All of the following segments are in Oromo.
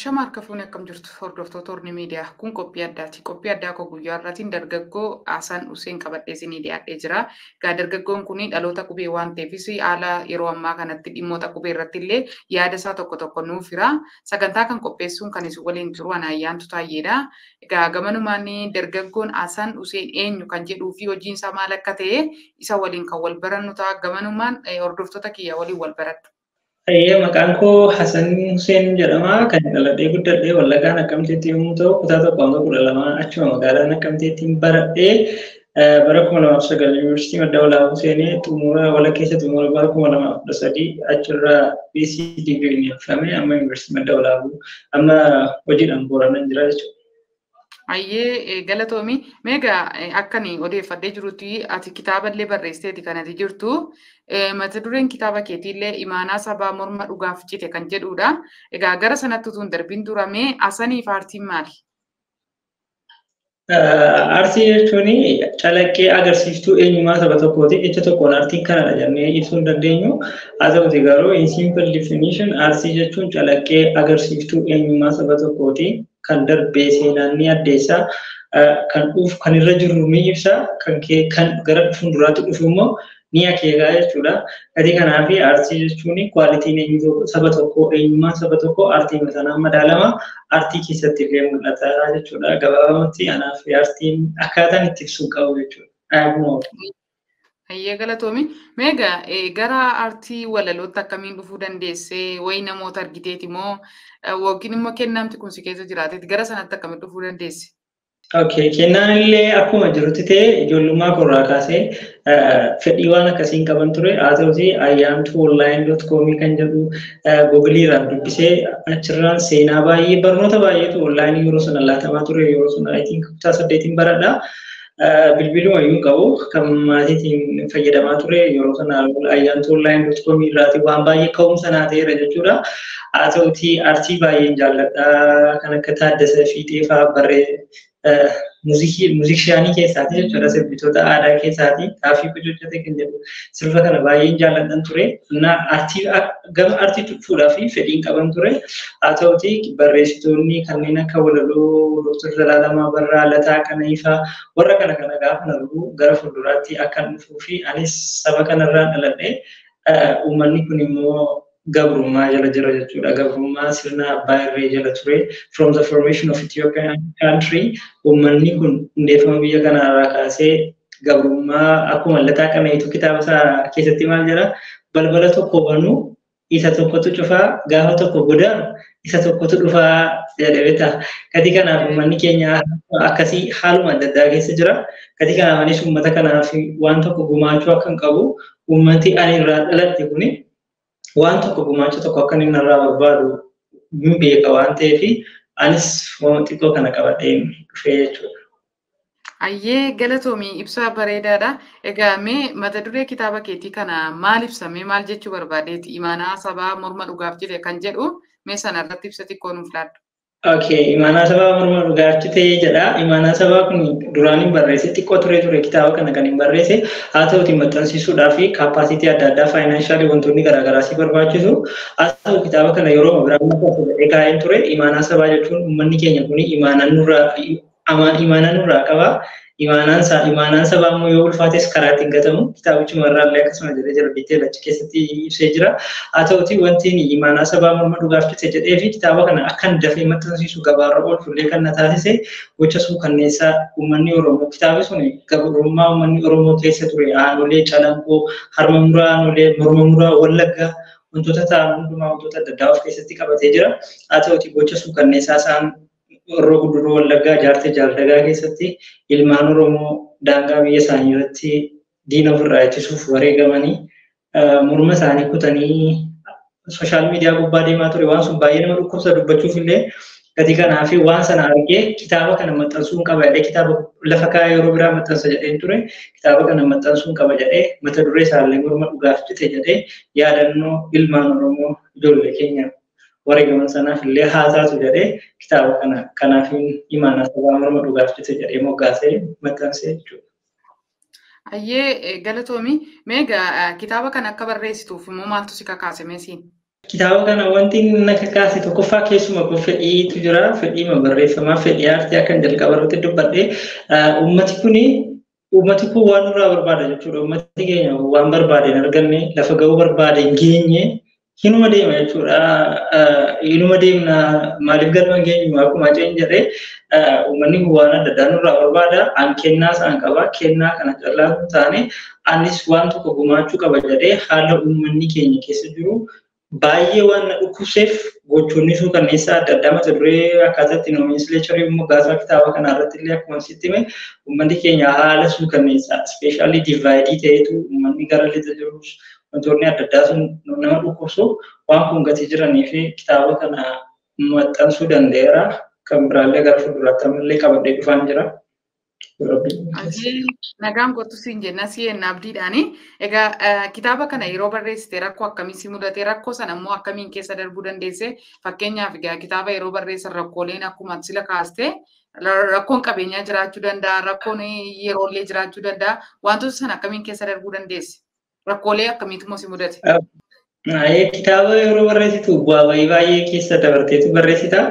Ashama harka fuunee akkam jirtu hordoftoota Horni Miidiyaa? Kun qophii addaati. Qophii addaa koo guyyaa har'aatiin dargaggoo Hasan Hussein qabadhee isinii dhiyaadhee jira. Egaa dargaggoon kun dhaloota qubee waan ta'eefis haala yeroo ammaa kanatti dhimmoota qubee irratti illee yaada isaa tokko tokko nuuf hira. Sagantaa kan qopheessuun kan isin waliin jiru ana Ayyaantu Taayyeedha. Egaa gamanumaan dargaggoon Hasan Hussein eenyu kan jedhuu fi hojiin isaa maal akka ta'e isa waliin kan wal barannu ta'a. Gamanumaan hordoftoota kiyya waliin wal baradhu. Ayyee, maqaan koo Hasan Hussein jedhama. Kan dhaladhee guddadhee Wallaggaa Naqqamteetti yommuu ta'u, kutaa 1 hanga 12 achuma magaalaa Naqqamteetti baradhee, bara 2009 Yuunivarsiitii Madda Walaabuu seenee, xumura walakkeessa xumura bara 2013 achirraa BSc digiriin eebbifame. Amma Yuunivarsiitii Madda Walaabuu, amma hojiidhaan Booranaan jira jechuudha. Ayyee, galatoomi. Meegaa akkani odeeffadhee jirutti ati kitaaballee barreessiteeti kan ati jirtu. Mata dureen kitaaba keetiillee "Imaanaa Sabaa Morma Dhugaaf Cite" kan jedhudha. Egaa gara sanatti utuu hin darbiin duramee, Hasaniif aartiin maali? Aartii jechuun calaqqee agarsiiftuu eenyummaa saba tokkooti. Jecha tokkoon aartiin kanadha jennee ibsuu hin dandeenyu. Haa ta'uti garuu, in simple definition, aartii jechuun calaqqee agarsiiftuu eenyummaa saba tokkooti. Kan darbee seenaan ni addeessa. Kan dhufu, kan irra jiru ni ibsa. Kan gara fuulduraatti dhufu immoo ni akeekaa jechuudha. Gatii kanaaf aartii jechuun qualityn saba tokkoo, eenyummaan saba tokkoo aartii sanaan madaalama. Aartii keessatti illee mul'ata jechuudha. Gabaabumatti anaaf aartiin akkaataan itti ibsuu qabu jechuudha. Ayyee, galatoomi. Meegaa gara aartii walalootti akkamiin dhufuu dandeessee? Wayi namoota argiteeti moo yookiin immoo kennamti kun si keessa jiraateeti gara sanatti akkamiin dhufuu dandeesse? Okay, kennaan illee akkuma jirutti ta'e, ijoollummaa korraa kaasee fedhii waan akkasiin qaban ture. Haa ta'uti ayyaantuonline.com kan jedhu Googleiirraan dubbisee, achirraan seenaa baay'ee, barnoota baay'eetu onlineii yeroo sana laatamaa ture. Yeroo sana, I think, kutaa saddeetiin baradha. Bilbiluma iyyuu qabu kan maatiitiin fayyadamaa ture. Yeroo sana ayyaantuonline.com irraati waan baay'ee ka'umsa naa ta'eera jechuudha. Haa ta'uti aartii baay'een jaalladha. Kan akka Taaddasa Fiixee fa'aa barree musicianii keessaati jechuudha, sirbitoota aadaa keessaati. "Xaafii Qucuccate" kan jedhu sirba kana baay'een jaalladhan ture. Na aartii, gama aartii fuudhaa fi fedhiin qaban ture. Haa ta'uti barreessitoonni kanneen akka walaloo Dr. Zalaalamaa Barraa, Lataa Qana'ii warra kana kana gaafa argu, gara fuulduraatti akkan dhufuu fi anis saba kanarraa dhaladhe, uummanni kun immoo gabrummaa jala jira jechuudha. Gabrummaa sirna abbaa irree jala ture. From the formation of Ethiopian country, uummanni kun hundeeffama biyya kanarraa kaasee gabrummaa, akkuma Lataa Qana'iitu kitaaba isaa keessatti maal jedha, balbala tokko banuu isa tokkotu cufaa, gaafa tokko godaanu isa tokkotu dhufaa jedhee beektaa. Gatii kanaaf uummanni keenya akkasii haaluma adda addaa keessa jira. Gatii kanaaf anis uummata kanaaf waan tokko gumaachuu akka hin qabu, uummati ani irraa dhaladhe kuni waan tokko gumaacha tokko akka inni narraa barbaadu hin beeka waan ta'eef, anis waan xiqqoo kana qabadhee dhufee jechuudha. Ayyee, galatoomii, ibsaa bareedaadha. Egaa mee mata duree kitaaba keetii kana maal ibsamee, maal jechuu barbaadeeti? "Imaanaa Sabaa Morma Dhugaaf Jedhe" kan jedhu, mee sana irratti ibsa xiqqoo nuuf laadhu. Okay, "Imaanaa Sabaa Morma Dhugaaf Jedhe" jedha. Imaanaa sabaa kun duraan hin barreesse, xiqqoo ture ture kitaaba kana kan hin barreesse. Haa ta'uti maxxansiisuudhaa fi capacity adda addaa, financialii, wantoonni garaagaraa si barbaachisu. Haa ta'u kitaaba kana yeroo biraa maxxansa jedhee kaa'een ture. Imaanaa sabaa jechuun uummanni keenya kun imaanaa nurraa qaba. Imaanaan sabaa immoo yoo ulfaates karaa ittiin gatamu, kitaabichuma irraa illee akkasuma jedhee jira, detail achi keessatti ibsee jira. Haa ta'uti wanti "Imaanaa Sabaa Morma Dhugaaf Cite" jedhee fi kitaaba kana akkan dafee maxxansiisu, gabaarra oolchullee kan na taasise, gocha suukanneessaa uummanni Oromoo, kitaabi sun gabrummaa uummanni Oromoo keessa ture, Aanolee, Calanqoo, harma muraa Aanolee, morma muraa Wallaggaa, wantoota ta'an hundumaa, wantoota adda addaa of keessatti qabatee jira. Haa ta'uti gocha suukanneessaa isaan Horroo Guduruu Wallaggaa, Jaartee Jaardagaa keessatti ilmaan Oromoo daangaa biyya isaanii irratti diina ofirraa ittisuuf wareegamanii, morma isaanii kutanii social media gubbaa deemaa ture. Waan sun baay'ee nama dhukkubsa dubbachuuf illee. Gatii kanaa fi waan sana argee kitaaba kana maxxansuun qaba jedhee, kitaaba lafa kaa'ee yeroo biraa maxxansa jedheen ture, kitaaba kana maxxansuun qaba jedhee, mata duree isaallee "Morma Dhugaaf Cite" jedhee, yaadannoo ilmaan Oromoo ijoollee keenya wareegaman sanaaf illee haa taatu jedhee, kitaaba kana kanaaf "Imaanaa Sabaa Morma Dhugaaf Cite" jedhee moggaasee maxxansee jechuudha. Ayyee, galatoomi. Mee egaa kitaaba kana akka barreessituuf immoo maaltu si kakaase meesiin? Kitaaba kana wanti na kakaase tokkoffaa keessuma koo fedhiitu jira. Fedhii barreeffamaa, fedhii aartii akkan jalqaba irratti dubbadhe. Uummati kun waan nurraa barbaada jechuudha. Uummati keenya waan barbaade hin arganne, lafa ga'uu barbaade hin geenye, hinuma deema jechuudha. Hinuma deemna, maaliif galma hin geenyu akkuma Haceen jedhee, uummanni kun waan adda addaa nurraa barbaada. An kennaa isaan qaba. Kennaa kana callaa hin taane anis waan tokko gumaachuu qaba jedhee, haala uummanni keenya keessa jiru baay'ee waan na dhukkubseef, gochoonni suukanneessaa adda addaa mata duree akkaataa itti nomenclature moggaasaa kitaaba kana irratti illee akkuma sitti hime, uummanni keenya haala suukanneessaa especially divide ta'eetu uummanni gara lixa jirus wantoonni adda addaa sun nama dhukkubsu waan kun gatii jiranii fi kitaaba kana maxxansuu danda'eera. Kan biraallee gara fuulduraatti ammallee qabadhee dhufaan jira. Nagaan kottu siin jenna, si jenna abdiidhaani. Egaa kitaaba kana yeroo barreessite rakkoo akkamii si mudate? Rakkoo sana immoo akkamiin keessa darbuu dandeesse? Fakkeenyaaf egaa kitaaba yeroo barreessan rakkooleen akkuma sila kaaste rakkoon qabeenyaa jiraachuu danda'a, rakkoon yeroollee jiraachuu danda'a. Wantoota sana akkamiin keessa darbuu dandeesse? Rakkoolee akkamiitu immoo si mudate? Kitaaba yeroo barreessitu bu'aa bahii baay'ee keessa dabarteetu barreessita.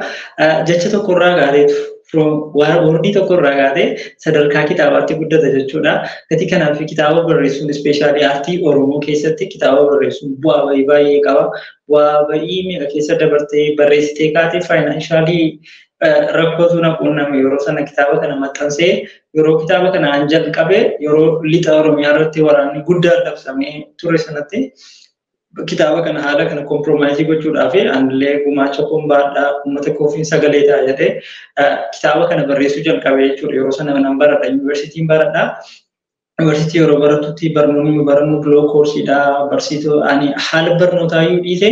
Jecha tokkorraa kaateetu, word tokkorraa kaatee sadarkaa kitaabaatti guddata jechuudha. Gatii kanaaf kitaaba barreessuun, especially aartii Oromoo keessatti kitaaba barreessuun bu'aa bahii baay'ee qaba. Bu'aa bahii meeqa keessa dabartee barreessitee kaatee financially rakkootu na quunname. Yeroo sana kitaaba kana maxxansee, yeroo kitaaba kana an jalqabe, yeroo lixa Oromiyaa irratti waraanni guddaan labsamee ture sanatti, kitaaba kana haala kana compromise gochuudhaaf anillee gumaacha koon baadhaa, uummata koofiin sagalee ta'a jedhee kitaaba kana barreessuu jalqabe jechuudha. Yeroo sana nan baradha, yuunivarsiitiin baradha. Yuunivarsiitii yeroo barattutti barnoonni barannu biloo courseiidha. Barsiisuu ani haala barnootaa iyyuu dhiise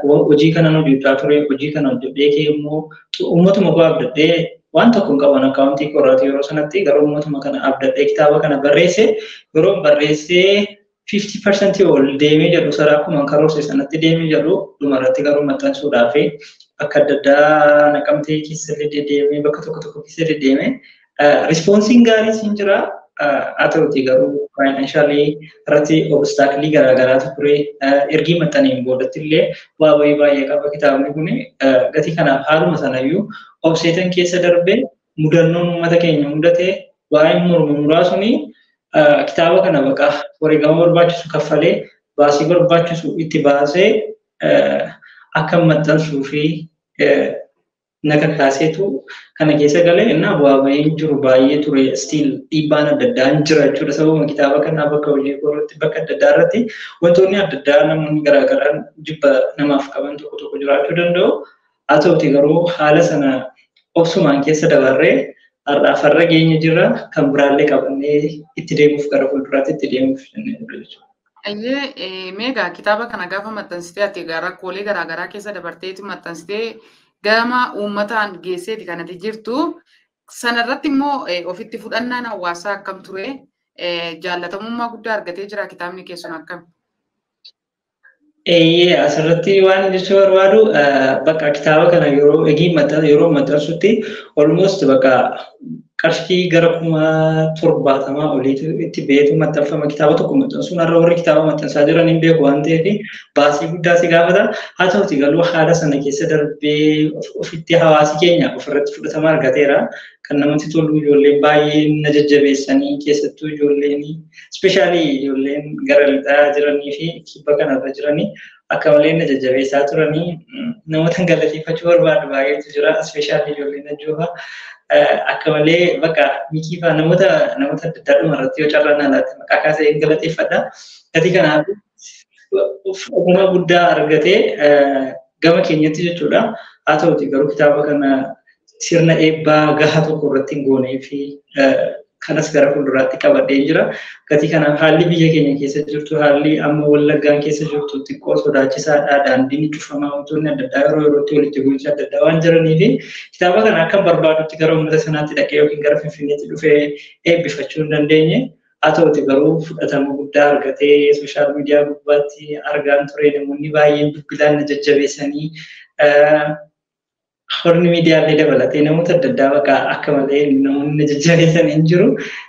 hojii kanan hojjechaa ture. Hojii kana hojjedhee kee immoo uummatuma koo abdadhee, waan tokko hin qaban account koorraati yeroo sanatti, garuu uummatuma kana abdadhee kitaaba kana barreesse. Yeroo barreessee 50% ol deemee jedhu, saraa akkuma karoorse sanatti deemee jedhu, dhumarratti garuu maxxansuudhaaf bakka adda addaa Naqamtee keessa illee deddeemee, bakka tokko tokko keessa deddeemee, responseiin gaarii siin jira. Haa ta'uti garuu financially irratti obstacle garaagaraatu ture. Ergii maxxaneen boodatti illee bu'aa bahii baay'ee qaba kitaabni kun. Gatii kanaaf haaluma sanayyuu obseetan keessa darbee, mudannoon uummata keenya mudate waa'een morma muraa suni kitaaba kana baqa wareegama barbaachisu kaffalee, baasii barbaachisu itti baasee akka maxxansuu fi na kakaaseetu kana keessa galee. Innaa bu'aa bahiin jiru baay'ee ture. Still dhiibbaan adda addaa hin jira jechuudha. Sababuma kitaaba kanaa bakka hojii irratti, bakka adda addaa irratti wantoonni adda addaa namoonni garaagaraa jibba namaaf qaban tokko tokko jiraachuu danda'u. Haa ta'uti garuu haala sana obsumaan keessa dabarree har'aaf har'a geenye jirra. Kan biraallee qabannee itti deemuuf, gara fuulduraatti itti deemuuf jennee jirra jechuudha. Ayyee, meegaa kitaaba kana gaafa maxxansitee, ati egaa rakkoolee garaagaraa keessa dabarteeti maxxansitee gama uummataan geesseeti kanatti jirtu. Sanarratti immoo ofitti fudhannaan hawaasaa akkam ture? Jaallatamummaa guddaa argatee jira kitaabni keessun, akkam? Eeyyee, asirratti waan jechuu barbaadu, bakka kitaaba kana yeroo egii yeroo maxxansutti almost bakka qarshii gara 70,000 oliitu itti beetu maxxanfama. Kitaaba tokko maxxansuun har'a warri kitaaba maxxansaa jiran hin beeku waan ta'eef baasii guddaa si gaafata. Haa ta'uti garuu haala sana keessa darbee ofitti hawaasi keenya ofirratti fudhatama argateera. Kan namatti tolu ijoolleen baay'ee na jajjabeessanii, keessattuu ijoolleen, especially ijoolleen gara lixaa jiranii fi kibba kanarra jiranii akka malee na jajjabeessaa turanii, namoota galateeffachuu barbaadu baay'eetu jira. Especially ijoolleen Najjoofa akka malee, bakka Mikii fa'aa, namoota adda addaa dhuma irratti yoo carraan alaatte maqaa kaasee hin galateeffadha. Gatii kanaaf fudhatama guddaa argatee gama keenyatti jechuudha. Haa ta'uti garuu kitaaba kana sirna eebbaa gahaa tokko irratti hin goonee fi kanas gara fuulduraatti qabadhee jira. Gatii kanaaf haalli biyya keenya keessa jirtu, haalli amma Wallaggaan keessa jirtu xiqqoo sodaachisaadha. Daandiin cufamaa, wantoonni adda addaa yeroo yerootti walitti bu'iinsa adda addaa waan jiranii fi kitaaba kana akka barbaadutti gara uummata sanaatti dhaqee yookiin gara Finfinneetti dhufee eebbifachuu hin dandeenye. Haa ta'uti garuu fudhatama guddaa argatee social media gubbaatti argaan ture, namoonni baay'een bilbilaan na jajjabeessanii Horni miidiyaalee dabalatee namoota adda addaa bakka akka malee namoonni jajjabeessan hin jiru.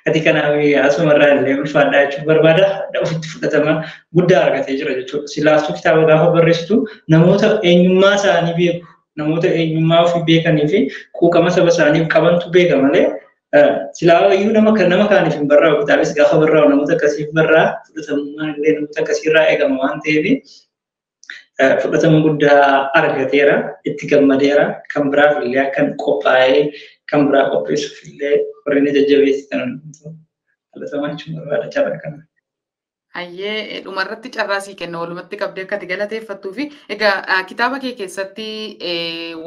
Ati kanaaf asumarraa illee ulfaadhaa jechuun barbaada. Ofitti fudhatama guddaa argatee jira jechuudha. Silaastuu kitaaba gaafa barreessitu namoota eenyummaa isaanii beeku, namoota eenyummaa ofii beekanii fi quuqama saba isaaniif qabantu beeka malee silaayyuu nama kaaniif hin barraa'u. Kitaabis gaafa barraa'u namoota akkasiif barraa'a. Fudhatamummaan illee namoota akkasiirraa eegama waan ta'eef fudhatama guddaa argateera, itti gammadeera, kan biraaf illee akkan qophaa'ee kan biraa qopheessuuf illee warreen jajjabeessitan filatamaa jechuun barbaada carraa kana. Hayyee, dhumarratti carraa sii kenna walumatti qabdee akka ati galateeffattuu fi egaa kitaaba kee keessatti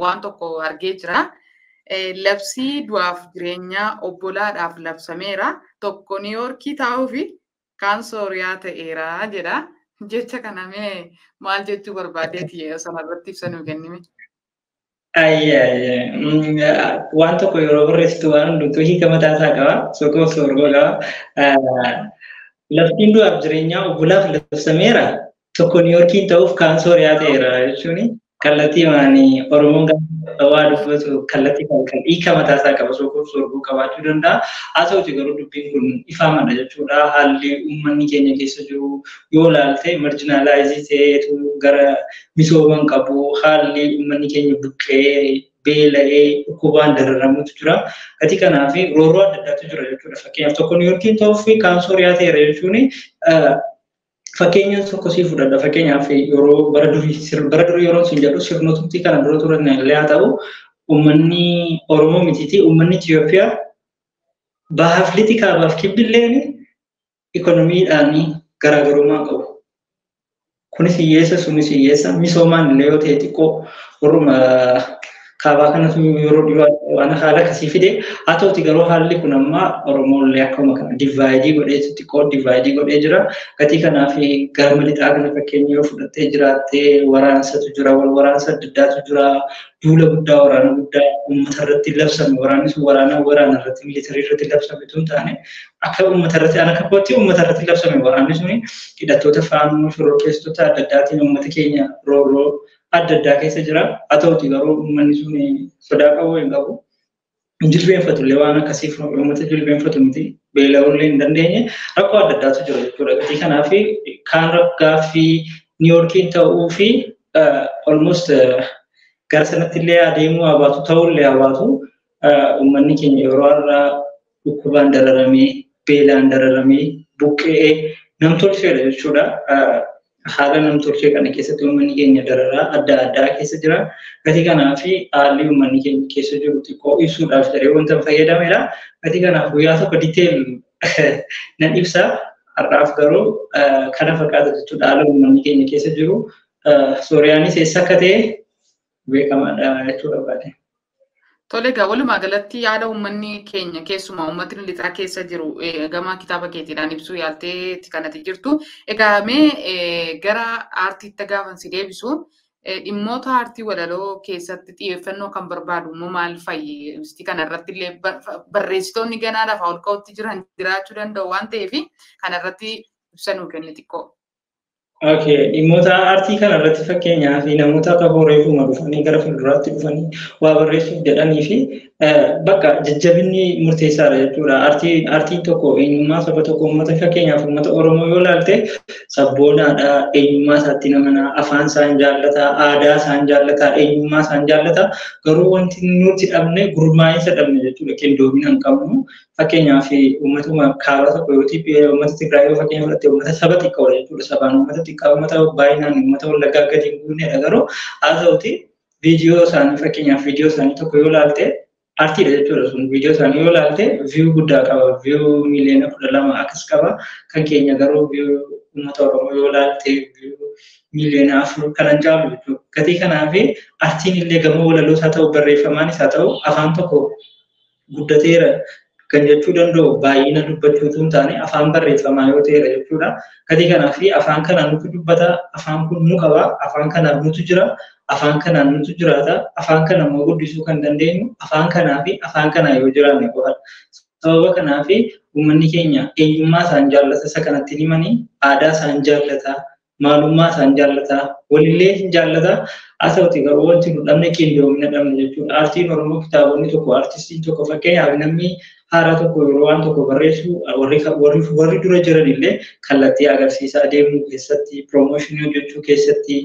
waan tokko argee jira. Labsii du'aaf jireenyaa obbolaadhaaf labsameera. Tokko Niiyoorkii taa'uu fi kaan Sooriyaa ta'eera jedha. Jecha kana mee maal jechuu barbaadeeti sanarratti ibsa nuu kennime? Waan tokko yeroo barreessitu waan hundumtuu hiika mataa isaa qaba. Sokoof soorgoo qaba. Labsiin du'aaf jireenyaa obbolaaf labsameera. Tokko Niiyoorkiin ta'uuf kaan Sooriyaa ta'eera jechuun kallattii maanii Oromoon waa dubbatu kallattii kan hiika mataa isaa qaba. Sokoof soorgoo qabaachuu danda'a. Haa ta'uti garuu dubbiin kun ifaamadha jechuudha. Haalli uummanni keenya keessa jiru yoo ilaalte marjinaalaayizii ta'eetu gara misooma hin qabu. Haalli uummanni keenya buqqee beela'ee dhukkubaan dararamutu jira. Gatii kanaaf roorroo adda addaatu jira jechuudha. Fakkeenyaaf tokko Niiyoorkiin ta'uu fi kaan Sooriyaa ta'eera jechuun fakkeenya tokko sii fudhadha. Fakkeenyaaf yeroo bara durii yeroo isin jedhu sirnootni kana dura turan illee haa ta'u uummanni Oromoo mitiiti uummanni Itoophiyaa bahaaf lixi kaabaaf kibbilleen ikonomiidhaan garaagarummaa qabu. Kunis hiyyeessa sunis hiyyeessa misoomaan illee yoo ta'e xiqqoo warruma kaabaa kanatu yeroo dhiyoo waan haala akkasii fide. Haa ta'uti garuu haalli kun amma Oromoollee akkuma kana divaayidii godhee xiqqoo divaayidii godhee jira. Gatii kanaaf gama lixaa kana fakkeenya yoo fudhattee jiraattee waraansatu jira, wal waraansa adda addaatu jira, duula guddaa waraana guddaa uummata irratti labsame waraanni sun waraana waraana irratti miilitarii irratti labsame tun taane akka uummata irratti ana kabbootti uummata irratti labsame waraanni suni hidhattoota faannoo shororkeessitoota adda addaatiin uummata keenya roorroo adda addaa keessa jira. Haa ta'uti garuu uummanni sun sodaa qabu hin qabu. Jilbeenfatu illee waan akkasiif uummata jilbeenfatu miti. Beela'uu illee hin dandeenye rakkoo adda addaatu jira jechuudha. Gatii kanaaf kaan gaaffii Niiyoorkiin ta'uu fi almost gara sanatti illee adeemuu habaatu ta'uu illee habaatu uummanni keenya yeroo har'aa dhukkubaan dararamee beelaan dararamee buqqe'ee namtolcheedha jechuudha. Haala namtolchee kana keessatti uummanni keenya dararaa adda addaa keessa jira. Gatii kanaaf haalli uummanni keenya keessa jiru xiqqoo ibsuudhaaf jedhee wanta fayyadamedha. Gatii kanaaf guyyaa tokko diteel nan ibsa. Har'aaf garuu kana fakkaata jechuudha haala uummanni keenya keessa jiru. Sooriyaanis eessa akka ta'e beekamaadha jechuu barbaade. Tole egaa walumaa galatti yaada uummanni keenya keessumaa uummatni lixaa keessa jiru gama kitaaba keetiidhaan ibsuu yaaltee kanatti jirtu. Egaa mee gara aartiitti gaafan si deebisu dhimmoota aartii walaloo keessatti xiyyeeffannoo kan barbaadu immoo maal fa'i? Kana irratti illee barreessitoonni ganaa lafaa ol ka'utti jiran jiraachuu danda'u waan ta'eef kana irratti ibsa nuu kenni xiqqoo. Okay, dhimmoota aartii kana irratti fakkeenyaaf namoota akka horeefuma dhufanii gara fuulduraatti dhufanii waa barreessuuf jedhanii fi bakka jajjabinni murteessaadha jechuudha. Aartiin tokko eenyummaa saba tokko uummata fakkeenyaaf uummata Oromoo yoo ilaalte sabboonaadha, eenyummaa isaatti namana, afaan isaan jaallata, aadaa isaan jaallata, eenyummaa isaan jaallata. Garuu wanti nuti dhabne gurmaa'insa dhabne jechuudha, qindoomina hin qabnu. Fakkeenyaaf uummatuma kaaba tokko yoo ta'e uummata Tigraay yoo fakkeenya fudhatte uummata saba xiqqoodha jechuudha. Sabaan uummata xiqqaa uummata baay'inaan uummata Wallaggaa gadi hin buunedha garuu haa ta'uti viidiyoo isaanii fakkeenyaaf viidiyoo isaanii tokko yoo ilaalte aartiidha jechuudha sun viidiyoo isaanii yoo ilaalte viyuu guddaa qaba viyuu miliyoona 12 akkas qaba kan keenya garuu viyuu uummata Oromoo yoo ilaalte viyuu miliyoona 4 kanan caalu jechuudha. Gatii kanaaf aartiin illee gama walaloos haa ta'u barreeffamaanis haa ta'u afaan tokko guddateera kan jechuu danda'u baay'ina dubbachuutu hin taane afaan barreeffamaa yoo ta'edha jechuudha. Gatii kanaaf afaan kanaan nutu dubbata, afaan kun nu qaba, afaan kanaan nutu jira, afaan kanaan nutu jiraata, afaan kana immoo guddisuu kan dandeenyu afaan kanaa fi afaan kanaa yoo jiraanne qofadha. Sababa kanaaf uummanni keenya eenyummaa isaan jaallata isa kanatti himanii aadaa isaan jaallata, Maalummaa isaan jaallata, walillee hin jaallata. Haa ta'uti garuu wanti nu dhabne qindoomina dhabne jechuudha. Aartiin Oromoo kitaabonni tokko, aartistiin tokko, fakkeenyaaf namni haaraa tokko yeroo waan tokko barreessu warri dura jiran illee kallattii agarsiisaa deemuu keessatti, piroomooshinii hojjechuu keessatti,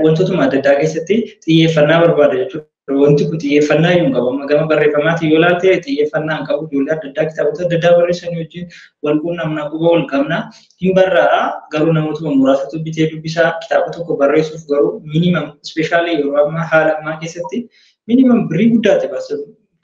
wantootuma adda addaa keessatti xiyyeeffannaa barbaada jechuudha. Wanti kun xiyyeeffannaa iyyuu hin qabu. Amma gama barreeffamaatiin yoo ilaalte xiyyeeffannaa hin qabu. Ijoollee adda addaa kitaabota adda addaa barreessanii wajjin wal quunnamna, quba wal qabna. Hin barraa'a, garuu namootuma muraasatu bitee dubbisaa. Kitaaba tokko barreessuuf garuu minimum, especially yeroo ammaa haala ammaa keessatti, minimum birrii guddaati baasa.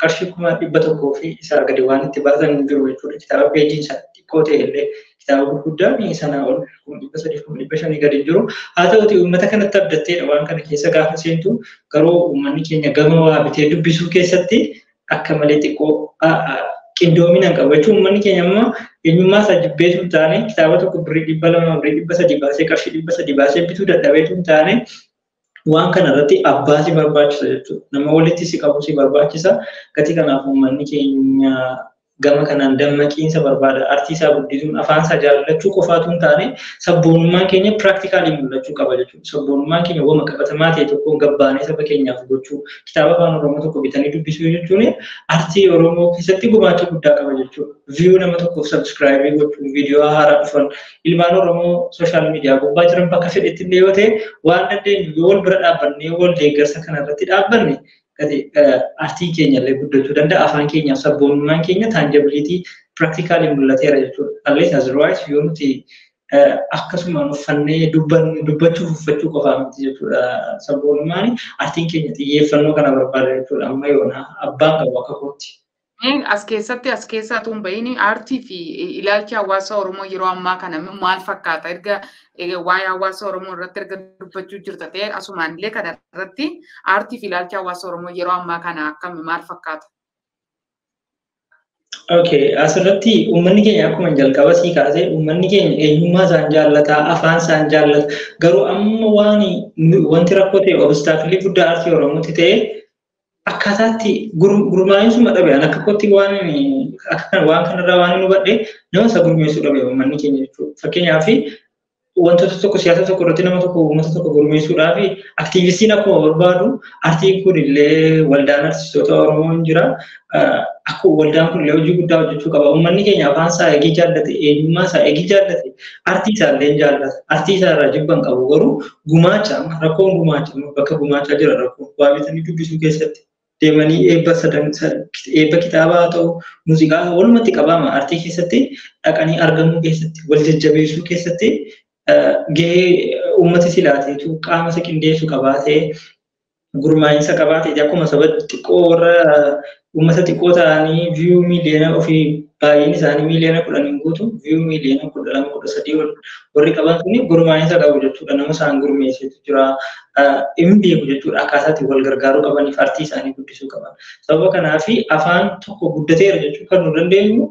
Qarshii 100,000 fi isaa gadi waan itti baasan hin jiru jechuudha. Kitaaba peejiin isaa xiqqoo ta'e illee, kitaaba gurguddaa sanaa ol 300,000, 500,000 gadi hin jiru. Haa ta'uti uummata kanatti abdatteedha waan kana keessa gaafa seentu, garuu uummanni keenya gama waa bitee dubbisuu keessatti akka malee xiqqoo qindoomina hin qabu jechuun, uummanni keenya amma eenyummaa isaa jibbeetu hin taane, kitaaba tokko birrii 200, birrii 300 baasee, qarshii 300 baasee bituu dadhabeetu hin taane, waan kana irratti abbaa si barbaachisa jechuudha. Nama walitti si qabu si barbaachisa. Gatii kanaaf uummanni keenya gama kanaan dammaqiinsa barbaada. Artii isaa guddisuun afaan isaa jaallachuu qofaatu hin taane, sabboonummaan keenya practically mul'achuu qaba jechuudha. Sabboonummaan keenya wama qabatamaa ta'e tokkoon gabbaanee saba keenyaaf gochuu, kitaaba afaan Oromoo tokko bitanii dubbisuu jechuun artii Oromoo keessatti gumaacha guddaa qaba jechuudha. View nama tokkoof subscribe gochuu, viidiyoo haaraa dhufan, ilmaan Oromoo social media gubbaa jiran bakka fedhetti illee yoo ta'e, waan dandeenyu yoo wal bira dhaabbannee wal deeggarsa kana irratti dhaabbanne, artiin keenya illee guddachuu danda'a. Afaan keenyaaf sabboonummaan keenya tangibility practically mul'ateera jechuudha. Unless otherwise yoo nuti akkasumaan uffannee dubbachuuf uffachuu qofaa miti jechuudha. Sabboonummaan artiin keenya xiyyeeffannoo kana barbaada jechuudha. Amma yoona abbaan qabu akka kootti. As keessatti, as keessaa tun bahin, aartii fi ilaalchi hawaasa Oromoo yeroo ammaa kana maal fakkaata? Erga waa'ee hawaasa Oromoo irratti erga dubbachuu jirta ta'e, asumaan illee kana irratti aartii fi ilaalchi hawaasa Oromoo yeroo ammaa kana akkami, maal fakkaata? Okay, asirratti uummanni keenya akkuma jalqaba sii kaasee, uummanni keenya eenyummaa isaan jaallata, afaan isaan jaallata. Garuu amma waan wanti rakkoo ta'e, obstacle guddaa aartii Oromootti ta'e, akkaataatti gurmaa'insuma dhabe. An akka kootti waan akka kan waan kanarraa waan hin hubadhe, nama isa gurmeessuu dhabe uummanni keenya jechuudha. Fakkeenyaaf wantoota tokko, siyaasa tokko irratti nama tokko, uummata tokko gurmeessuudhaaf aktiivistiin akkuma barbaadu, aartiin kun illee, waldaan artistoota Oromoo hin jira. Akkuma waldaan kun illee hojii guddaa hojjechuu qaba. Uummanni keenya afaan isaa eegii jaallate, eenyummaa isaa eegii jaallate, aartii isaa illee jaallata. Aartii isaa irraa jibba hin qabu, garuu gumaacha, rakkoon gumaacha, bakka gumaachaa jira rakkoon waa bitanii dubbisuu keessatti. Deemanii eebba sadan, eebba kitaabaa haa ta'u, muuziqaa, walumatti qabama aartii keessatti dhaqanii argamuu keessatti, wal jajjabeessuu keessatti gahee uummati silaateetu qaama isa qindeessu qabaatee, gurmaa'insa qabaatee, akkuma saba xiqqoo warra uummata xiqqoo ta'anii view miiliyoona ofii baay'een isaanii miiliyoona 10 hin guutu, view miiliyoona 12, 13 warri qaban suni gurmaa'insa qabu jechuudha. Nama isaan gurmeessetu jira. Hin beeku jechuudha akkaataa itti wal gargaaruu qabaniif artii isaanii guddisuu qaban. Sababa kanaafi afaan tokko guddateera jechuu kan nu dandeenyu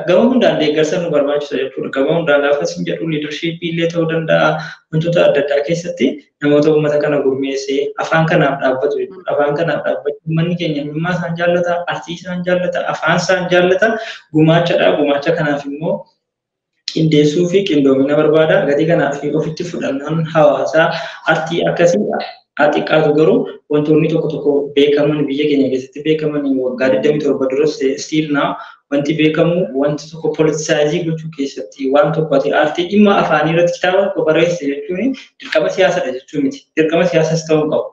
gama hundaan deeggarsa nu barbaachisa jechuudha. Gama hundaan gaafa isin jedhu, leadership illee ta'uu danda'a, wantoota adda addaa keessatti namoota uummata kana gurmeessee afaan kanaaf dhaabbatu jechuudha. Afaan kanaaf dhaabbatu, uummanni keenya eenyummaa isaan jaallata, artii isaan jaallata, afaan isaan jaallata, gumaachadha. Gumaacha kanaaf immoo qindeessuu fi qindoomina barbaada. Gatii kanaaf ofitti fudhannaan hawaasaa artii akkasii haa xiqqaatu, garuu wantoonni tokko tokko beekaman, biyya keenya keessatti beekaman, waggaa 27 duras still now wanti beekamu, wanti tokko politicize gochuu keessatti, waan tokko ati aartii dhimma afaanii irratti kitaaba tokko barreesse jechuun dirqama siyaasadha jechuu miti. Dirqama siyaasas ta'uu qabu.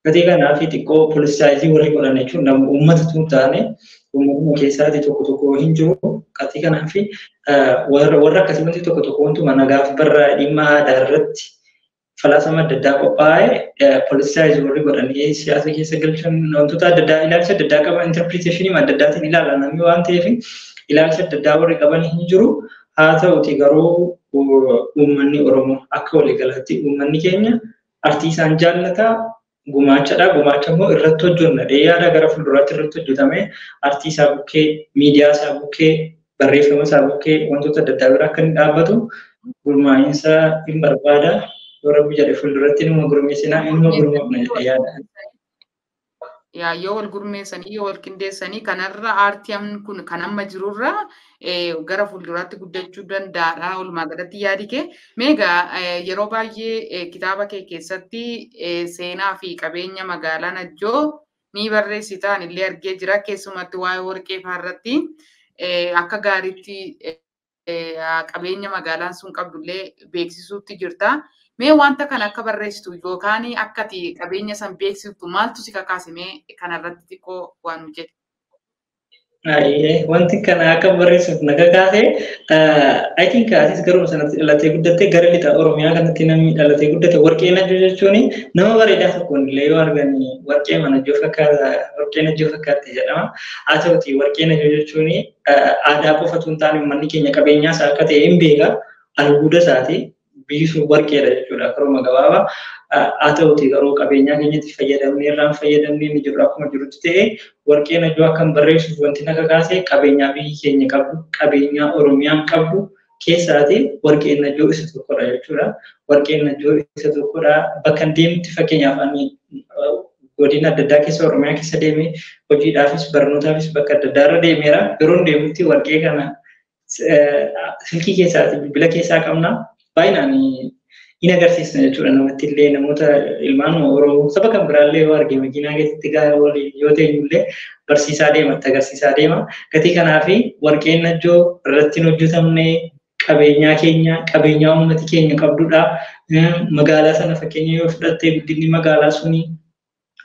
Gatii kanaaf xiqqoo politicize warri godhan jechuun nama uummata tun taane uummatuma keessaati tokko tokko hin jiru. Gatii kanaaf warra akkasii wanti tokko tokko wantuma nagaaf barraa dhimma aadaa irratti falaasama adda addaa qophaa'e politicize warri godhanii siyaasa keessa galchan, wantoota adda addaa, ilaalcha adda addaa qaban, interpretation adda addaatiin ilaala namni waan ta'eef, ilaalcha adda addaa warri qaban hin jiru. Haa ta'uti garuu uummanni Oromoo akka waliigalaatti uummanni keenya artii isaan jaallata, gumaachadha. Gumaacha immoo irratti hojjenna. Yaada gara fuulduraatti irratti hojjetame, artii isaa bukkee, miidiyaa isaa bukkee, barreeffama isaa bukkee, wantoota adda addaa bira akka inni dhaabbatu gurmaa'insa hin barbaada. Yoo Rabbi jedhe fuulduratti inuma gurmeessinaa, inuma gurmoofna jedhee yaada. Yoo wal gurmeessanii yoo wal qindeessanii kanarra aartiin kun kan amma jirurra gara fuulduraatti guddachuu danda'aadha. Walumaa galatti yaadi kee. Meegaa yeroo baay'ee kitaaba kee keessatti seenaa fi qabeenya magaalaa Najjoo ni barreessita. Anillee argee jira. Keessumatti waa'ee warqee fa'aa akka gaariitti qabeenya magaalaan sun qabdullee beeksisuutti jirta. Mee wanta kana akka barreessitu yookaan akka ati qabeenya san beeksiftu maaltu si kakaase mee kanarratti xiqqoo waan hojjete? Wanti kana akka barreessuuf na kakaase, I think atis garuma sanatti dhalatee guddatte. Gara lixa Oromiyaa kanatti namni dhalatee guddate warqee Najjoo jechuun nama bareedaa tokkoon illee yoo argan warqee Najjoo fakkaata, warqee Najjoo fakkaatti jedhama. Haa ta'uti, warqee Najjoo jechuun aadaa qofatu hin taane, uummanni keenya qabeenyaa isaa akka ta'e hin beeka, albuuda isaati. Biyyi sun warqeedha jechuudha karuma gabaabaa. Haa ta'uti garuu qabeenyaa keenyatti fayyadamnee irraan fayyadamnee ni jirru akkuma jirutti ta'e, warqee Najjoo akkan barreessuuf wanti na kakaase qabeenyaa biyyi keenya qabdu, qabeenyaa Oromiyaan qabdu keessaati warqeen Najjoo isa tokkodha jechuudha. Warqeen Najjoo isa tokkodha. Bakka deemutti, fakkeenyaaf ani godina adda addaa keessa Oromiyaa keessa deemee hojiidhaafis barnootaafis bakka adda addaa irra deemeera. Yeroo deemutti warqee kana silkii keessaati, bilbila keessaa qabna. Baay'inaan in agarsiisna jechuudha namatti illee, namoota ilmaan Oromoo saba kan biraallee yoo arge makiinaa keessatti gaafa waliin yoo teenyullee barsiisaa deema, itti agarsiisaa deema. Gatii kanaafi warqeen Najjoo irratti hin hojjetamne qabeenyaa keenya, qabeenyaa uummati keenya qabdudha. Magaalaa sana fakkeenya yoo fudhatte, guddinni magaalaa suni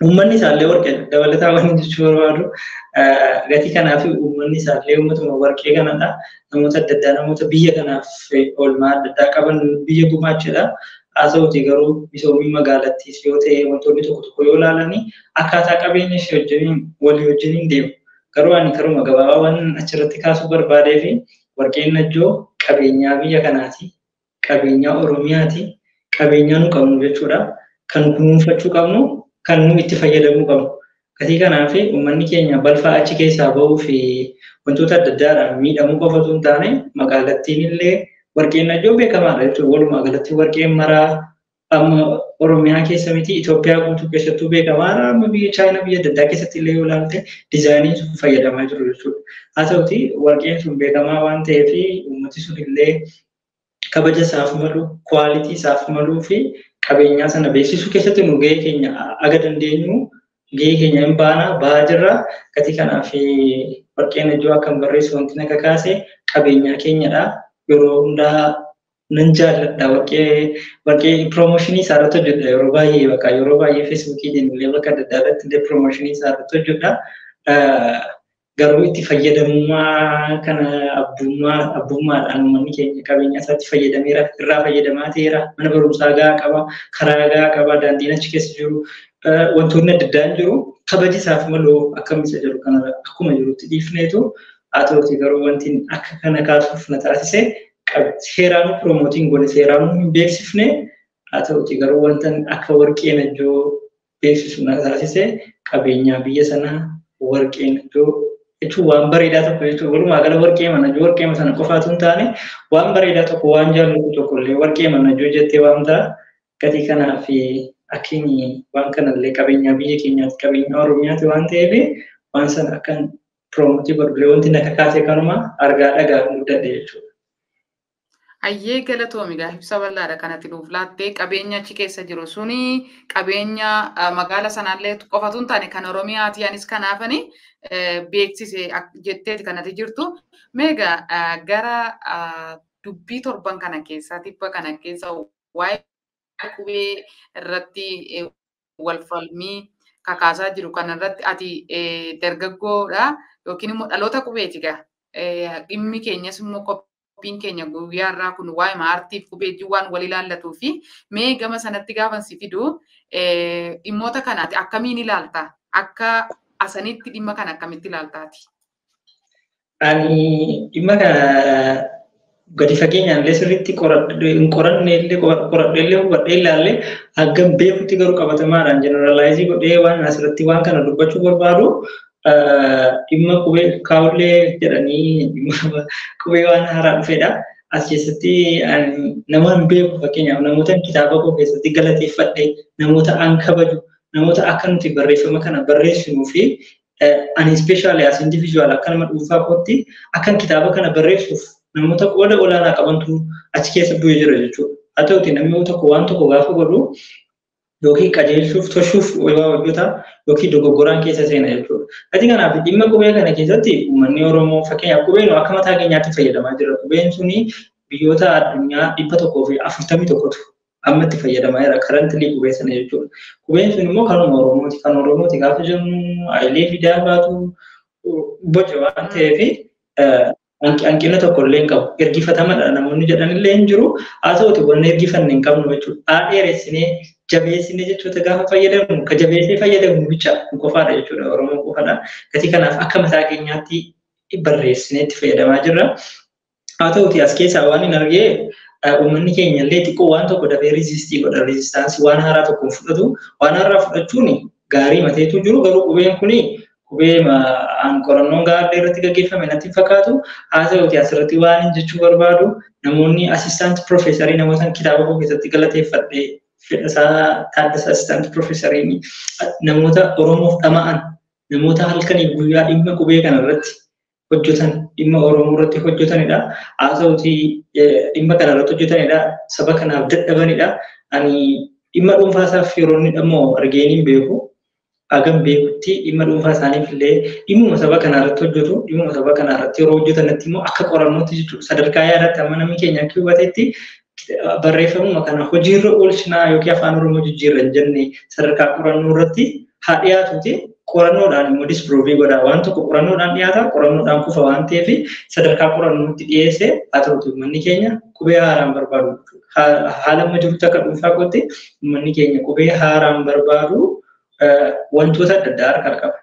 uummanni isaallee warqee dabalataa waan jechuu barbaadu. Gatii kanaaf uummanni isaallee uummatuma warqee kanadha. Namoota adda addaa, namoota biyya kanaaf oolmaa adda addaa qaban biyya gumaachedha. Haa ta'uti garuu misoomni magaalattiis yoo ta'e, wantoonni tokko tokko yoo ilaalani akkaataa qabeenya ishee wajjiniin walii wajjiniin deemu. Garuu ani karuma gabaabaa waan achirratti kaasuu barbaadee fi warqeen Najjoo qabeenyaa biyya kanaati. Qabeenyaa Oromiyaati. Qabeenyaa nu qabnu jechuudha. Kan kunuunfachuu qabnu, kan nu itti fayyadamuu qabnu. Gatii kanaaf uummanni keenya balfaa achi keessaa bahuu fi wantoota adda addaadhaan miidhamuu qofa osoo hin taane, magaalattiin illee warqeen Najjoo beekamaadha jechuudha. Walumaa galatti warqeen maraa amma Oromiyaa keessa miti, Itoophiyaa guutuu keessattuu beekamaadha. Amma biyya Chaayinaa, biyya adda addaa keessatti illee yoo ilaalte diizaayiniin sun fayyadamaa jiru jechuudha. Haa ta'uti warqeen sun beekamaa waan ta'eef uummati sun illee kabaja isaaf malu, quality isaaf maluu fi qabeenyaa sana beeksisuu keessatti nu gahee keenya aga dandeenyu gahee keenya hin baana, bahaa jirra. Gatii kanaaf warqeen Najjoo akkan barreessu wanti na kakaase qabeenyaa keenyadha. Yeroo hundaa nan jaalladha warqee, promotion isaa irratti hojjedha yeroo baay'ee, bakka yeroo baay'ee Feesbuukiitiin illee bakka adda addaa irratti illee promotion isaa irratti hojjedha. Garuu itti fayyadamummaa kana abbummaa abbummaadhaan uummanni keenya qabeenya isaatti fayyadameera, irraa fayyadamaa ta'eera. Mana barumsaa gahaa qaba, karaa gahaa qaba, daandiin achi keessa jiru, wantoonni adda addaan jiru. Kabaji isaaf malu akkam isa jedhu kana akkuma jirutti dhiifneetu, haa ta'uti garuu wanti akka kana kaasuuf na taasise seeraan promote godhe, seeraan hin beeksifne. Haa ta'uti garuu wanta akka warqee Najjoo beeksisu na taasise qabeenyaa biyya sanaa, warqee Najjoo jechuun waan bareedaa tokko jechuudha. Walumaa gala warqee Najjoo warqee sana qofaatu hin taane, waan bareedaa tokko, waan jaallatu tokko illee warqee Najjoo jettee waamta. Gatii kanaaf akkiin waan kanallee qabeenyaa biyya keenyaati, qabeenyaa Oromiyaati waan ta'eef, waan sana akkan promote godhullee wanti na kakaase kanuma argaa dhagaa guddadhe jechuudha. Ayyee, galatoomi. Gaa ibsa bal'aadha kanatti nuuf laattee. Qabeenya achi keessa jiru suni qabeenya magaala sanaallee qofatu hin taane kan Oromiyaati, anis kanaafani beeksise jetteeti kanatti jirtu. Meegaa gara dubbii torban kana keessa, tibba kana keessa waa'ee qubee irratti wal falmii kakaasaa jiru kanarratti, ati dargaggoodha yookiin immoo dhaloota qubeeti gaa. Dhimmi keenyas immoo qophiin keenya guyyaa irraa kun waa'ee aartiif qubeejjii waan wal ilaallatuu fi mee gama sanatti gaafan si fidu, dhimmoota kanaati akkamiin ilaalta? Akka asanitti dhimma kana akkamitti ilaaltaati? Ani dhimma kana gadi fageenyaan illee sirriitti hin qoranne illee, qoradhee illee hubadhee ilaalle hangam beekutti, garuu qabatamaadhaan generalize godhee waan asirratti waan kana dubbachuu barbaadu, dhimma qubee kaawullee jedhanii dhimma qubee waan haaraa dhufedha. As keessatti nama hin beeku, fakkeenyaaf namoota kitaaba koo keessatti galateeffadhe, namoota an kabaju, Namoota akka nuti barreeffama kana barreessinuu fi ani especially as individual akka nama dhuunfaa kootti akkan kitaaba kana barreessuuf namoota qooda olaanaa qabantu achi keessa bu'ee jira jechuudha. Haa ta'uti namni tokko waan tokko gaafa godhu yookiin qajeelchuuf toshuuf waa hojjeta yookiin dogoggoraan keessa seena jechuudha. Ati kanaaf dhimma qubee kana keessatti uummanni Oromoo fakkeenyaaf qubeen akka mataa keenyaatti fayyadamaa jira. Qubeen suni biyyoota addunyaa 141tu amma itti fayyadamaa jira. Currently qubee sana jechuudha. Qubeen sun immoo kanuma Oromooti. Kan Oromooti gaafa jennu Hayilee Fidaa baatu boca waan ta'eef hanqina tokko illee hin qabu. Ergifatamadha namoonni jedhan illee hin jiru. Haa ta'uti wanna ergifanne hin qabnu jechuudha. Haa dheeressinee jabeessinee jechoota gaafa fayyadamnu ka jabeessee fayyadamnu bicha qofaadha jechuudha. Oromoo qofaadha. Gatii kanaaf akka mataa keenyaatti barreessinee itti fayyadamaa jirra. Haa ta'uti as keessaa waan hin argee uummanni keenya illee xiqqoo waan tokko dafee resist godha. Resistance waan haaraa tokko hin fudhatu. Waan haaraa fudhachuun gaarii mateetu jiru garuu qubeen kuni qubee qorannoon gaarii irratti gaggeeffame natti hin fakkaatu. Haa ta'uti asirratti waan hin jechuu barbaadu namoonni assistant professor namoota kitaaba koo keessatti galateeffadhe Fedhasaa Taaddasaa assistant professoriin namoota Oromoof dhama'an namoota halkanii guyyaa dhimma qubee kana irratti hojjetan dhimma Oromoo irratti hojjetanidha. Haa ta'uti dhimma kana irratti hojjetanidha. Saba kanaaf dadhabanidha. Ani dhimma dhuunfaa isaaf yeroo inni dhammoo argeen hin beeku. Hagam beekutti dhimma dhuunfaa isaaniif illee dhimmuma saba kanaa irratti hojjetu. Dhimmuma saba kanaa irratti yeroo hojjetanitti immoo akka qorannootti jechuudha. Sadarkaa yaadaatti amma namni keenya akka hubatetti barreeffamuma kana hojiirra oolchinaa yookiin afaan Oromoo jijjiirra hin jenne sadarkaa qorannoo irratti haa dhiyaatuuti. Qorannoodhaan immoo disprove godha. Waan tokko qorannoodhaan dhiyaata, qorannoodhaan kufa waan ta'eef sadarkaa qorannootti dhiyeesse haa ta'uti uummanni keenya qubee haaraan barbaadu. Haala amma jirutti akka dhuunfaa kootti uummanni keenya qubee haaraan barbaadu wantoota adda addaa harkaa qaba.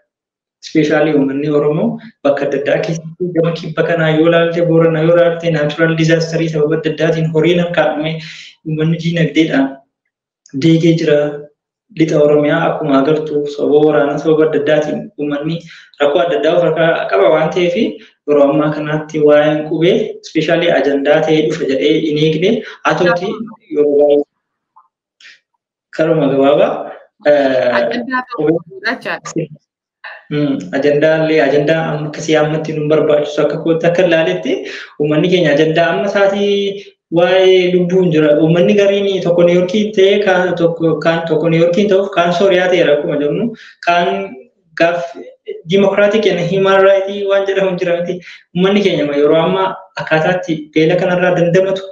Especially uummanni Oromoo bakka adda addaa keessatti gama kibba kanaa yoo ilaalte Booranaa yoo ilaalte natural disaster sababa adda addaatiin horiin harkaa dhume uummanni diinagdeedhaan deegee jira. Lixa Oromiyaa akkuma agartu sababa waraanaa sababa adda addaatiin uummanni rakkoo adda addaa of harkaa qaba waan ta'eef yeroo ammaa kanatti waa'een qubee especially ajandaa ta'ee dhufa jedhee hin eegne. Haa ta'uti yeroo baay'ee karuma gabaabaa ajandaa illee ajandaa akkasii ammatti nu barbaachisu akka kootti akka ilaaletti uummanni keenya ajandaa amma isaatii waa'ee lubbuun jira. Uummanni gariin tokko Niiyorkiin ta'ee kaan tokko kaan tokko Niiyorkiin ta'uuf kaan Sooriyaa ta'eera akkuma jennu kaan gaaf democratic and human right waan jedhamu jira miti. Uummanni keenya yeroo ammaa akkaataatti beela kanarraa dandamatu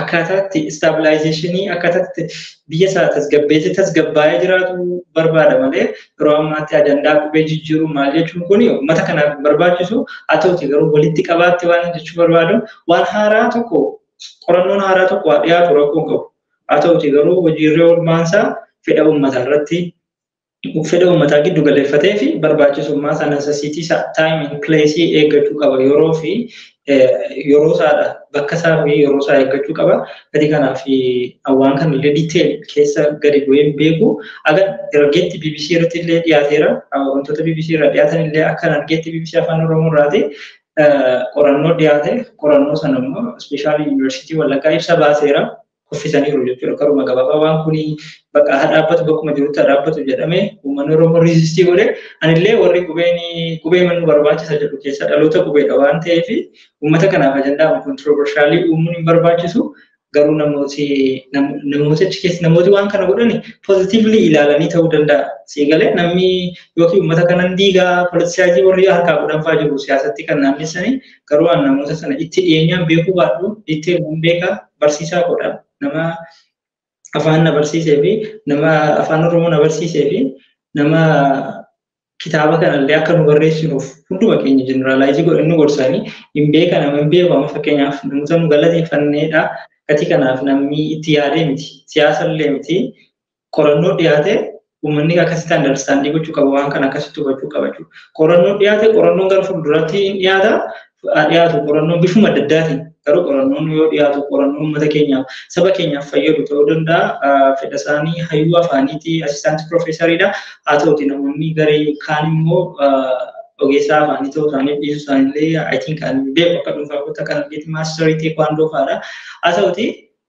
akkaataatti stabilization akkaataatti biyya isaa tasgabbeessee tasgabbaa'ee jiraatu barbaada malee yeroo ammaatti ajandaa qubee jijjiiruu maal jechuun kun uummata kanaaf barbaachisu. Haa ta'uti garuu walitti qabaatti waan jechuu barbaadu waan haaraa tokko qorannoon haaraa tokko haa dhiyaatu rakkoo qabu. Haa ta'uti garuu hojiirra oolmaansaa fedha uummataa irratti fedha uummataa giddu galeeffatee fi barbaachisummaa isaa necessity isaa time and place eeggachuu qaba. Yeroo fi yeroo isaadha bakka isaa fi yeroo isaa eeggachuu qaba. Gadi kanaaf waan kana illee detail keessa gadi bu'ee hin beeku. Aga argeetti BBC irratti illee dhiyaateera. Wantoota BBC irraa dhiyaatan illee akka argeetti BBC afaan Oromoo irraati qorannoo dhiyaate qorannoo sana immoo especially yuunivarsiitii Wallaggaa ibsa baaseera. Kuffisaniiru jechuudha. Karuma gabaabaa waan kuni bakka haa dhaabbatu bakkuma jirutti haa dhaabbatu jedhamee uummanni Oromoo resist godhe. Anillee warri qubeen qubee mannu barbaachisa jedhu keessa dhaloota qubeedha waan ta'eef uummata kanaaf ajandaa controversial uumuun hin barbaachisu. Garuu namooti namooti achi keessa namooti waan kana godhani positively ilaalanii ta'uu danda'a. Siigalee namni yookiin uummata kanan diigaa politicize warri harkaa godhan fa'aa jiru siyaasatti kan naannessanii garuu waan namoota sana itti dhiyeenyaan beekuu baadhu itti nan beekaa barsiisaa godha. Nama afaan na barsiisee fi nama afaan Oromoo na barsiisee fi nama kitaaba kanallee akka nu barreessinuuf hunduma keenya generalize godhan nu gorsanii hin beeka nama hin beeku amma fakkeenyaaf namoota nu galateeffanneedha. Gatii kanaaf namni itti yaadee miti siyaasallee miti qorannoo dhiyaate uummanni akkasitti understand gochuu qaba waan kana akkasitti hubachuu qaba jechuudha. Qorannoo dhiyaate qorannoon gara fuulduraatti hin dhiyaata dhiyaatu qorannoon bifuma adda addaatiin garuu qorannoon yoo dhiyaatu qorannoon uummata keenyaaf saba keenyaaf fayyadu ta'uu danda'a. Fedha isaanii hayyuu afaaniiti assistant professoriidha. Haa ta'uti namoonni garee kaan immoo ogeessaa afaanii ta'uu isaanii dhiisuu isaaniillee I think ani beeku akka dhuunfaa kootti akka argeetti masterii teekwaandoo fa'aadha. Haa ta'uti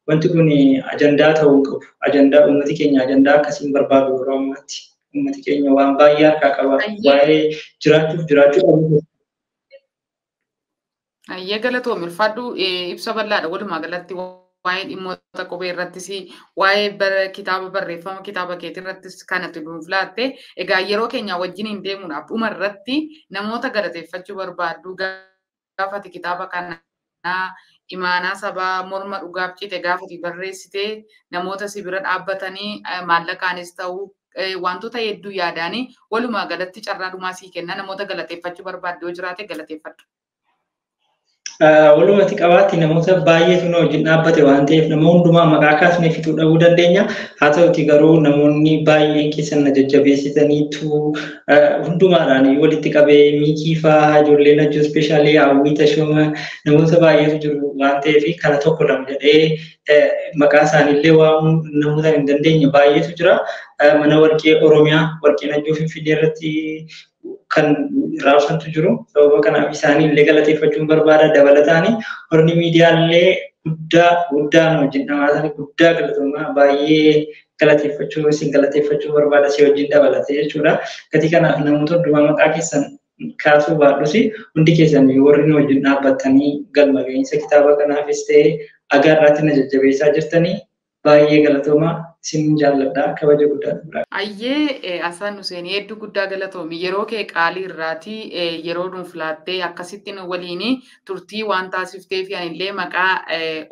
wanti kun ajandaa ta'uu qabu. Ajandaa uummati keenya ajandaa akkasiin barbaadu yeroo ammaatti. Uummati keenya waan baay'ee harkaa qaba. Waa'ee jiraachuuf jiraachuu dhabuu. Ayyee, galatoomi, ulfaadhu, ibsa bal'aadha. Walumaa galatti waa'ee dhimmoota qubee irrattis, waa'ee kitaaba barreeffama kitaaba keetii irrattis kanatti nuuf laatte. Egaa yeroo keenya wajjin hin deemuudhaaf, dhuma irratti namoota galateeffachuu barbaaddu, gaafati kitaaba kanaa "Imaanaa Sabaa Morma Dhugaaf Cite" gaafati barreessite, namoota si bira dhaabbatanii maallaqaanis ta'uu wantoota hedduu yaadaanii, walumaa galatti carraa dhumaa sii kenna, namoota galateeffachuu barbaaddu yoo jiraate galateeffadhu. Walumatti qabaatti namoota baay'eetu na wajjin dhaabbate waan ta'eef, nama hundumaa maqaa kaasnee fixuu dhabuu dandeenya. Haa ta'uti garuu namoonni baay'een keessan na jajjabeessitaniitu, hundumaadhaan walitti qabee Miikii fa'aa, ijoolleen Najjoo, especially Hawwii Tashooma, namoota baay'eetu jiru waan ta'eef, kana tokko lama jedhee maqaa isaaniillee waamuu namoota hin dandeenye baay'eetu jira. Mana Warqee Oromiyaa, Warqee Najjoo Finfinnee irratti kan raabsantu jiru. Sababa kanaaf isaanii illee galateeffachuun barbaada. Dabalataani Horni Miidiyaallee guddaa guddaa nu wajjin dhamaatanii, guddaa galatoomaa, baay'ee galateeffachuu isin galateeffachuu barbaada, si wajjin dabalatee jechuudha. Gatii kanaaf namoota hundumaa maqaa keessan kaasuu baadhus, hundi keessan warri nu wajjin dhaabbattanii galma gahiinsa kitaaba kanaafis ta'ee agarraatti na jajjabeessaa jirtanii, baay'ee galatoomaa, isin jaalladha, kabaja guddaa dha. Ayyee, Hasan Hussein, hedduu guddaa galatoomi. Yeroo kee qaalii irraatii yeroo nuuf laattee akkasitti nu waliin turtii waan taasiftee fi anillee maqaa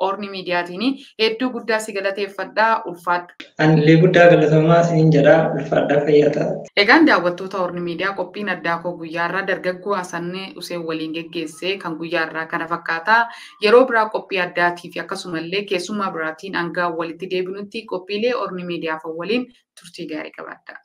Orni Miidiyaatiin hedduu guddaa si galateeffadhaa, ulfaadhu. Anillee guddaa galatoomaa isiniin jedha, ulfaadhaa, fayyaa ta'a. Egaan daawwattoota Orni Miidiyaa, qophiin addaa koo guyyaarraa dargaggoo Hasan Hussein waliin geggeesse kan guyyaarraa kana fakkaata. Yeroo biraa qophii addaatii fi akkasumallee keessummaa biraatiin hanga walitti deebinutti qophiilee Orni Miidiyaa waliin turtii gaarii qabaadha.